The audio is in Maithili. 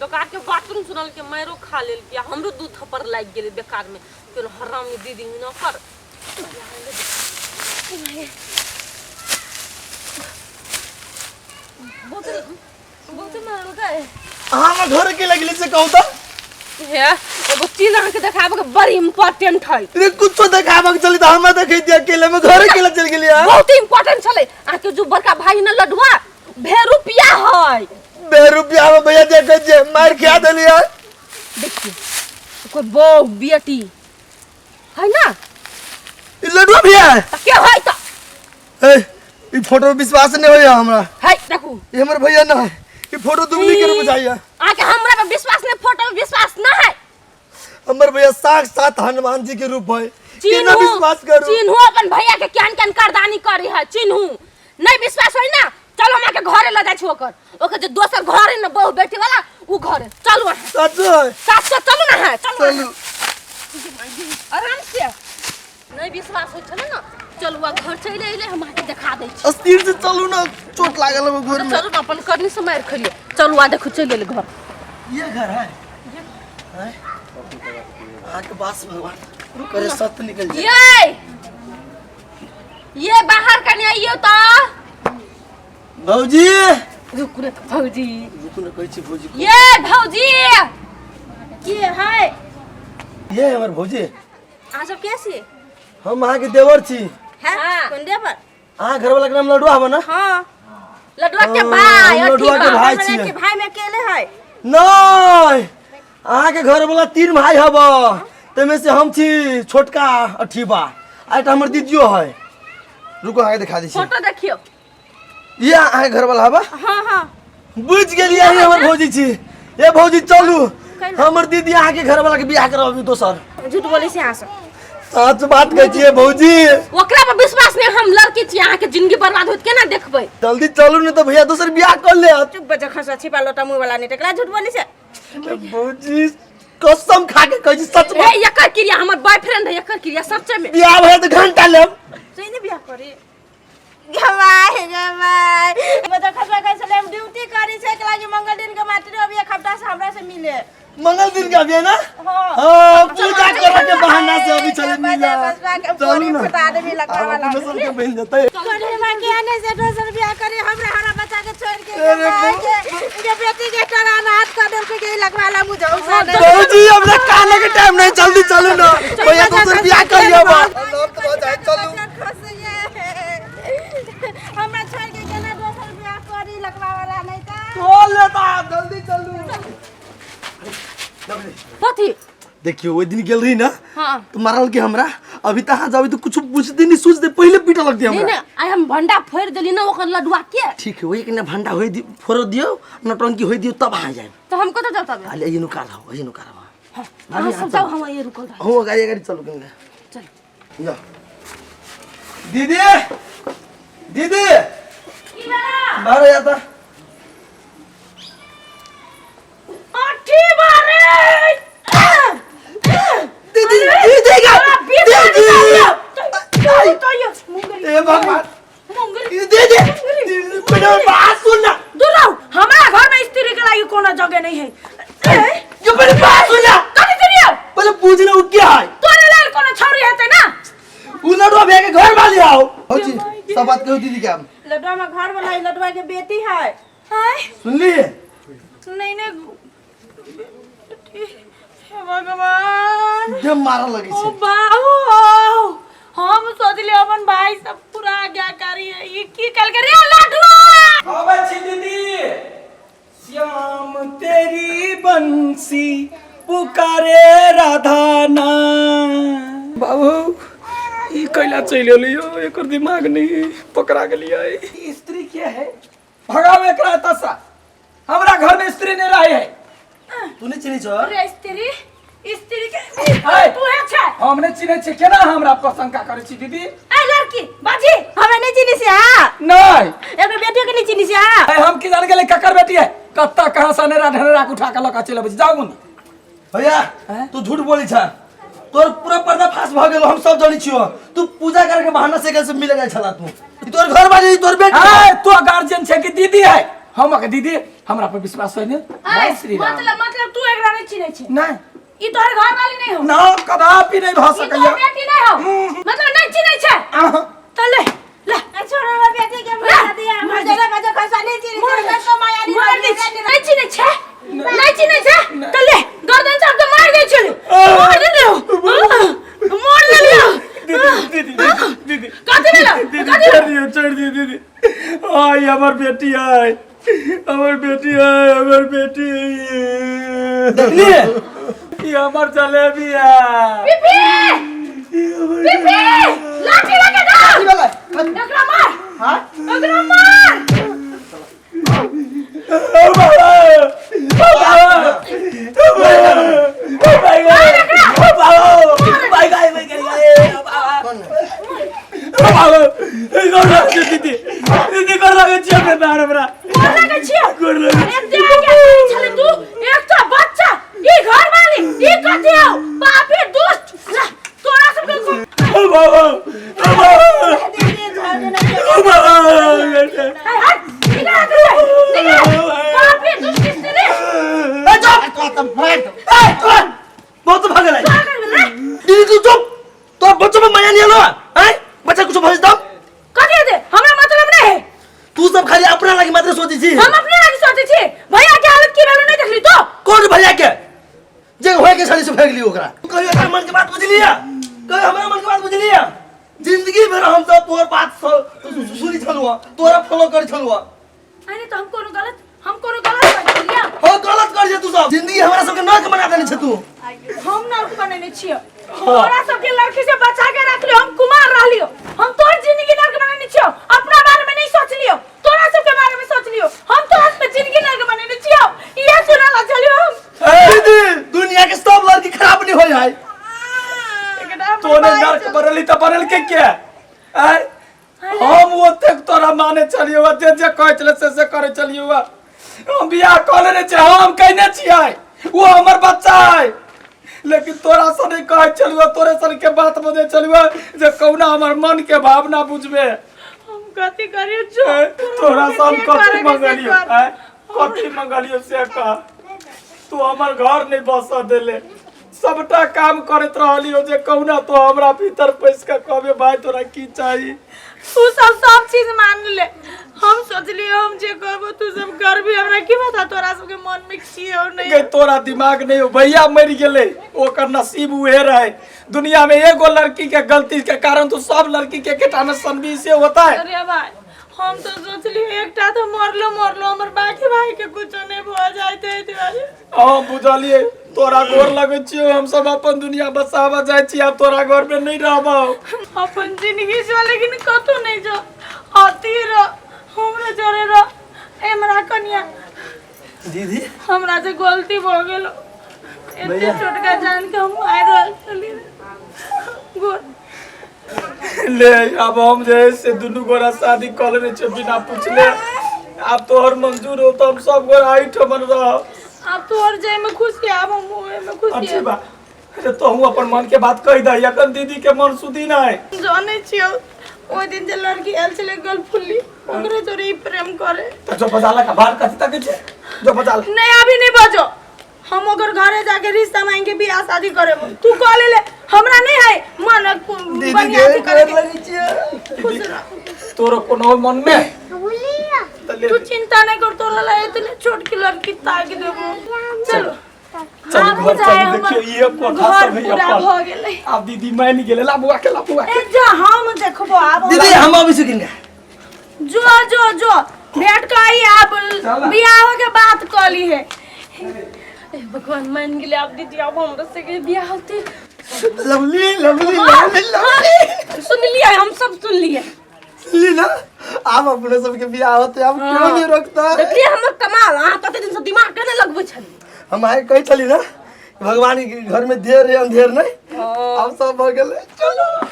बेकार के बाथरूम सुनल के मारो खा लेल आ हमरो दू थप्पड़ लागि गेलै बेकार में केनो हरामी दीदी न कर। बहुत बहुत मारल गए। अहाँ हमरा घर के लगली से कहू तऽ। हे, एगो चीज अहाँके देखाबे के बड़ी इम्पोर्टेंट है। रे कुछो देखाबे के चली तऽ हमरा देखै दिया अकेले में घर अकेले चल गेली अहाँ। बहुत इम्पोर्टेंट छलै। अहाँके जो बड़का भाई न लडुआ भेरुपिया है। बेरुपिया में भैया देखै छियै मारि खिया देलियै। देखियौ ओकर बहू बेटी है ना। ई लडुआ भैया है। तऽ के है तऽ? ए, ई फोटो पे विश्वास नहीं होइया हमरा। है देखू। ई हमर भैया ना है, ई फोटो डुप्लीकेट बुझाइया। अहाँके हमरा पे विश्वास नहीं, फोटो पे विश्वास ना है। हमर भैया साक्षात हनुमान जी के रूप है, केना चिन्हू विश्वास करू? चिन्हू अपन भैया के केहन केहन करदानी करे है, चिन्हू। नहीं विश्वास होई ना चलो हम अहाँके घरे ल जाइ छी। ओकर ओकर जे दोसर घर है ना बहू बेटी वाला उ घर है। चलू अहाँ। सच है? सच है, चलू ना है, चलू चलू। आराम से। नहीं विश्वास होइ छलै ना चलू आ घर चलि अइलै, हम अहाँके देखा दै छी। अस्थिर से चलू ना, चोट लागल है घर में। चलू ना अपन करनी से मारि खेलियै। चलू आ देखू चलि अइलै घर। ये घर है? हैं? अहाँके बास भगवान करे सत्य निकल जाए। ये बाहर कने आइयो त। भौजी रुकू ने त भौजी। रुकू ने कहै छी भौजी। ये भौजी के है? ये हमर भौजी। अहाँ सब के छी? हम अहाँके देवर छी। है? हाँ। कोन देवर? अहाँ घर वाला के नाम लडुआ हबे ना? हाँ। लडुआ के हाँ, भाई, हम लडुआ के अथी बा। भाई हमरा छियै। के भाई में अकेले है। नहीं, अहाँके घर वाला 3 भाई हब, तमे से हम छी छोटका अठीबा, आ एकटा हमर दीदियो है। रुको अहाँके देखा दै छी। फोटो देखियौ। ये अहाँके घर वाला हबा? हाँ, हाँ। बुझ गेलियै, अहीं हमर भौजी छी। ए भौजी चलू, हमर दीदी अहाँके घर वाला के बियाह करबी दोसर। झूठ बोलै छी अहाँ सब। सच बात कहै छियै भौजी। ओकरा पर विश्वास नहीं, हम लड़की छी, अहाँके जिंदगी बर्बाद होत केना देखबै? जल्दी चलू ने तऽ भैया दोसर बियाह कर लेत। चुप बच्चा खसा छिपा लोटा मुंह वाला नहीं टकला झूठ बोलै छै। भौजी कसम खा के कहै छी सच हे बात। एकर क्रिया हमर बॉयफ्रेंड है, एकर क्रिया सच्चे में। बियाह भैया तऽ घंटा लेब। सही ने बियाह करी। गमाय गमाय बच्चा खसवा कहै छलै हम ड्यूटी करी छै, एकला के मंगल दिन के माटी अभी एक हफ्ता से हमरा से मिले। मंगल दिन के अभी है ना? हाँ। हाँ, पूजा करे के बहाना से अभी चले मिला। खसवा के चलू बोरी ना। फुटा आदमी लगवा आब वाला। अपने सबके बनि जेतै। करे मां के आने से दोसर बियाह करे, हमरा हमरा बच्चा के छोड़ के अरे गमाय के, के बेटी के टराना हाथ कर देल के लगवा ला मुझे औसा नहीं। भौजी हमरा काने के टाइम नहीं, जल्दी चलू ना भैया दोसर बियाह करिए बा। चलू। हमरा छोड़ के केना दोसर बियाह करी लगवा वाला नहीं त। चल लेता जल्दी चलू। कथी? देखियो ओहि दिन गेल रही ना। हाँ। तो मारल के हमरा, अभी त अहाँ जाबे तो कुछ पूछते नहीं सोचते पहले पीटा लगते नहीं हमरा। नहीं, आइ हम भंडा फोड़ देली ना ओकर लडुआ के। ठीक है, वही के ना भंडा होई दी फोड़ दियो, नौटंकी होई दियो तब अहाँ जाएब। तो हम कतऽ जाब तब? खाली अइए नुका रहो, अइए नुका रहो। हाँ, भाभी, अहाँ सब अहाँ जाओ, चलू। हम अइए रुकल रही। अहूँ गाड़ी गाड़ी चलू कनी। चल। जा। दीदी, दीदी। की भेला? बाहर आ जाता। अठी बारे। दीदी, दीदी का, दीदी। तो ये मुंगरी। ए भगवान। मुंगरी। दीदी, दीदी, मेरा बात सुन ना। दूर रहो, हमारा घर में स्त्री के लागी कोनो जगह नहीं है। ए? ये मेरी बात सुन ना। कथी सुनियो? पहले पूछ ना वो क्या है। तोरे लाल कोनो छौरी हेतै ना? उ लडुआ भैया के घर वाली आओ। भौजी, सब बात कहू दीदी के हम। लडुआ में घर वाला है, लडुआ के बेटी है। हाय। सुनली? नहीं नहीं, हे भगवान। जब मारा लगी ओ छे। बाबू, हम सोचले अपन भाई सब पूरा आज्ञाकारी है, ये की कल के रे लडुआ। आबै छी दीदी। श्याम तेरी बंसी पुकारे राधा ना। बाबू ई कैला चलि एलियो, एकर दिमाग नहीं पकड़ा गेलियै। ई स्त्री के है? भगाओ एकरा एतऽ सँ, हमरा घर में स्त्री नहीं रहे है। तू नहीं चिन्है छौ? अरे स्त्री, स्त्री के ऐ! तू है छै? हम नहीं चिन्है छियै, केना हमरा पर शंका करै छी दीदी? ए लड़की बाजी, हमें नहीं चिन्है छी हां। नहीं। एकर बेटियो के नहीं चिन्है छी हां। ऐ, हम की जान गेलै ककर बेटी है, कत्ता कहाँ से अनेरा ढनेरा के उठा के लऽ के चलि अबै छी। जाउ मुन्नी। भैया, हैं? तू झूठ बोली छा, तोर पूरा पर्दा फाश भ गेलो, हम सब जानै छियो। तू पूजा करे के बहाना से कैसे मिल गेल छला तू। ई तोर घर बाजे, ई तोर बेटी। ऐ, तो गार्जियन छै कि दीदी है? हम के दीदी हमरा पर विश्वास है ने? जय श्री राम। मतलब मतलब तू एकरा नहीं चिन्है छी? नहीं। ई तोहर घर वाली नहीं हो? ना, कदापि नहीं भ ई सकैया। तोहर बेटी नहीं हो? मतलब नहीं चिन्है छै? अहाँ। त ले ले, छोड़ो हमर बेटी के, मार दिया हमर जरा बजा खसा नहीं चिनी तो माया नहीं। मार दे छी। नहीं चिन्है छै, नहीं चिन्है छै त ले, गर्दन चाप के मार दे छले, मार दे ले, मार दे ले। दीदी, दीदी, दीदी। कथी भेलो? दीदी। कथी? छोड़ दियौ, छोड़ दियौ दीदी। आइ हमर बेटी आइ, हमर बेटी आइ, हमर बेटी। देखलिए? ई हमर जलेबी है। पिपी, पिपी, लाठी लगे दो। की भेलै? एकरा मार। हाँ? एकरा मार। ओ बाबा, ओ बाबा, ओ बाबा, ओ भाई गो, ओ बाबा, भाई गए, भाई गए, ओ बाबा, ओ बाबा, ई गोर लागै छै दीदी, दीदी, गोर लागै छी हमरा, बाहर हमरा। गोर लागै छियौ? गोर लागै। एते आगे छले तू, एकटा बच्चा, ई घर वाली, ई कथी हौ? पापी दुष्ट, ला, तोरा सबके ओ बाबा, ओ बाबा, ओ बाबा। हाय हट, निकल हाथ से, निकल। पापी दुष्ट स्त्री। ए चुप, ए चुप, बहुत भऽ गेलै। दीदी, तू चुप। तो बच्चों में मजा नहीं आलो हैं? बच्चा कुछ भज दम। कथी हेतै? हमरा मतलब नहीं है। तू सब खाली अपना लागी मात्र सोचै छी। हम अपने लागी सोचै छी? भैया के हालत की भेलो, नहीं देखली तो? कौन भैया के? जे होय के छली से फेंक ली ओकरा। कहियो एकर मन के बात बुझलियै? कहियो हमरा मन के बात बुझलियै? जिंदगी भर हम सब तोहर बात सुनी छलुआ, तोरा फॉलो करै छलुआ। अरे तो हम कोनो गलत कर लिया? हो, गलत कर जे। तू सब जिंदगी हमरा सबके नर्क बना देने छै तू। हम नर्क बनेने छियै? तोरा सबके लड़की से बचा के रखलियो, हम कुमार रहलियो। हम तोर जिंदगी नर्क बनेने छियो। अपना बारे में नहीं सोचलियो, तोरा सबके बारे में सोचलियो। हम तोरा सबके जिंदगी नर्क बनेने छियो, इहे सुनला चलियो हम। दीदी, दुनिया के सब लड़की खराब नहीं होय है। तोने नर्क बनली त बनल के के आय? हम ओतेक तोरा माने चलियो, जे जे कहै छलै से से करै चलियो। हम बियाह कऽ लेने छियै, हम कहने छियै ओ हमर बच्चा है, लेकिन तोरा से नहीं कहै छलियो, तोरे सन के बात बजै छलियो जे कहुना हमर मन के भावना बुझबे। हम कथी करियो जो? तोरा से हम जे कथी करे के से मंगलियो? कर। आय, कथी मंगलियो से कह। तू हमर घर नहीं बस देले, सबटा काम करैत रहलियो जे कहुना तो हमरा भीतर पैस के कहबे, भाई, तोरा की चाही? तू सब सब चीज मान ले। हम सोचलियो हम जे करबो तू सब करबी। हमरा की पता तोरा सबके मन में की हो नहीं। गे, तोरा दिमाग नहीं हो। भैया मरि गेलै, ओकर नसीब उहे रहे। दुनिया में एगो लड़की के गलती के कारण तो सब लड़की के केटा सनबी से होता है। अरे भाई, हम तो सोचलियो एकटा तो मरलो मरलो, हमर बाकी भाई के कुछो नहीं भऽ जाइते एहि दुआरे। हम बुझलिए। तोरा गोर लगै छियो, हम सब अपन दुनिया बसाबऽ जाइ छी, आब तोरा घर में नहीं रहबौ। अपन जिंदगी से, लेकिन कतौ नहीं जो आती रह, हमरा जरे रह। हमरा कनिया। दीदी। हमरा से गलती भऽ गेल। एते भैया। छोटका जान के हम आइ रहल छलियै गोर। ले, अब हम जे है से दुनू गोरा शादी कऽ लेने छियै बिना पूछले। आब तोहर मंजूर हो तो हम सब गोरा एहिठमन रहब। आब तोहर जाय में खुशी, आब हम ओहे में खुशी। अच्छी बा। अरे, तोहू अपन मन के बात कहि दही, अखन दीदी के मन सुधी नहीं। जानै छियौ, ओहि दिन जे लड़की आयल छलै गलफुल्ली, ओकरे जोरे ई प्रेम करे। तऽ जो बजा लगा बाहर, कथी तकै छै? जो बजा ले। नहीं, अभी नहीं बजो। हम ओकर घरे जाके रिश्ता मांग के बियाह शादी करेबो। तू कह ले ले, हमरा नहीं है मन दीदी बढ़िया के अथी करे गोर के। लगै छियै। खुश रह। तोरो कोनो मन में तऽ ले। तू चिंता नहीं कर, तोरा ला इतने छोट की लड़की ताक देबो। चलो। चल आब घर जाए, चल। हमर देखियौ, इहे कोठा घर सब है पूरा अपन। भऽ गेलै। आब दीदी मानि गेलै। ला बुआ के, ला बुआ के। ए जा, हम देखबो आब। दीदी, हम अबै छी किनका। जो जो जो, भेंट का आई आब। चल। बियाह के बात कली है। ए भगवान, मान गेलै आब दीदी। आब हमरा से के बियाह होतै। Lovely, lovely, lovely, lovely. सुनलियै, हम सब सुनलियै। सुनली ना? आब अपने सबके बियाह होते, आब क्यों नहीं रोकता? देखलियै हमर कमाल? अहाँ कते दिन से दिमाग केने लगबै छलियै। हम आइ कहै छली ना, भगवान के घर में देर है अंधेर नहीं। आब सब भऽ गेलै, चलो।